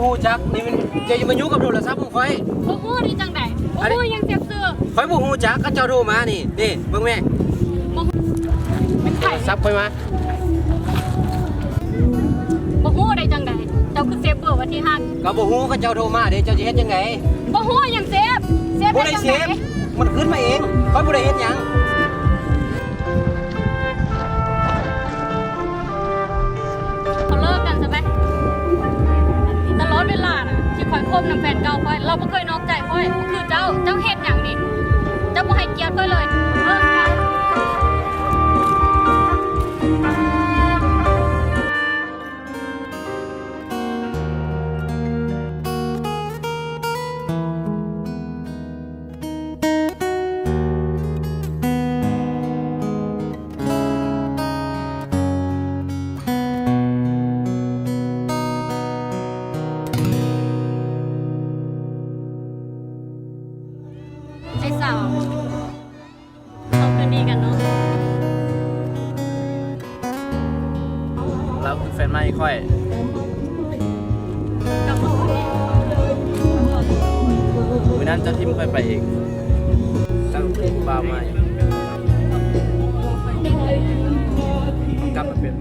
ຮູ້ຈັກ ນີ້ມັນ ຢ່າມາຫຍຸ້ງກັບໂທລະສັບຂອງຂ້ອຍ. ບໍ່ຮູ້ໄດ້ຈັ່ງໃດ? ບໍ່ຮູ້ຫຍັງ ເຈັບຊື່. ຂ້ອຍບໍ່ຮູ້ຈັກ ເຂົາເຈົ້າໂທມານີ້ ນີ້ເບິ່ງແມ້. ບໍ່ຮູ້ ເປັນໃຜ? ໂທລະສັບຂ້ອຍມາ. ບໍ່ຮູ້ໄດ້ຈັ່ງໃດ? ເຈົ້າຄືເຊບເບີໄວ້ທີ່ຫັ້ນ? ກໍບໍ່ຮູ້ ເຂົາເຈົ້າໂທມາເດ້ ເຈົ້າຊິເຮັດຈັ່ງໃດ? ບໍ່ຮູ້ຫຍັງເຊບ. ເຊບ ບໍ່ໄດ້ເຊບ ມັນຂຶ້ນມາເອງ ຂ້ອຍບໍ່ໄດ້ເຮັດຫຍັງ. ເຮົາເລີກກັນຊະໄປ. ຕະຫຼອດເວລານະ ທີ່ຂ້ອຍຄົບນຳແຟນເກົ່າຂ້ອຍ ລາວບໍ່ເຄີຍນອກໃຈຂ້ອຍ. ຄືເຈົ້າ ເຈົ້າເຮັດຫຍັງນີ້? ເຈົ້າບໍ່ໃຫ້ກຽດຂ້ອຍເລີຍ. ເລີກກັນ. ໄອ້ສາວ ເຮົາຄືນດີກັນເນາະ. ລາວຄືແຟນໃໝ່ຂ້ອຍ. ກັບມາຄືນດີ. ມື້ນັ້ນເຈົ້າຖິ້ມຂ້ອຍໄປເອງ ເຈົ້າຄືຜູ້ບ່າວໃໝ່. ກັບມາເປັນ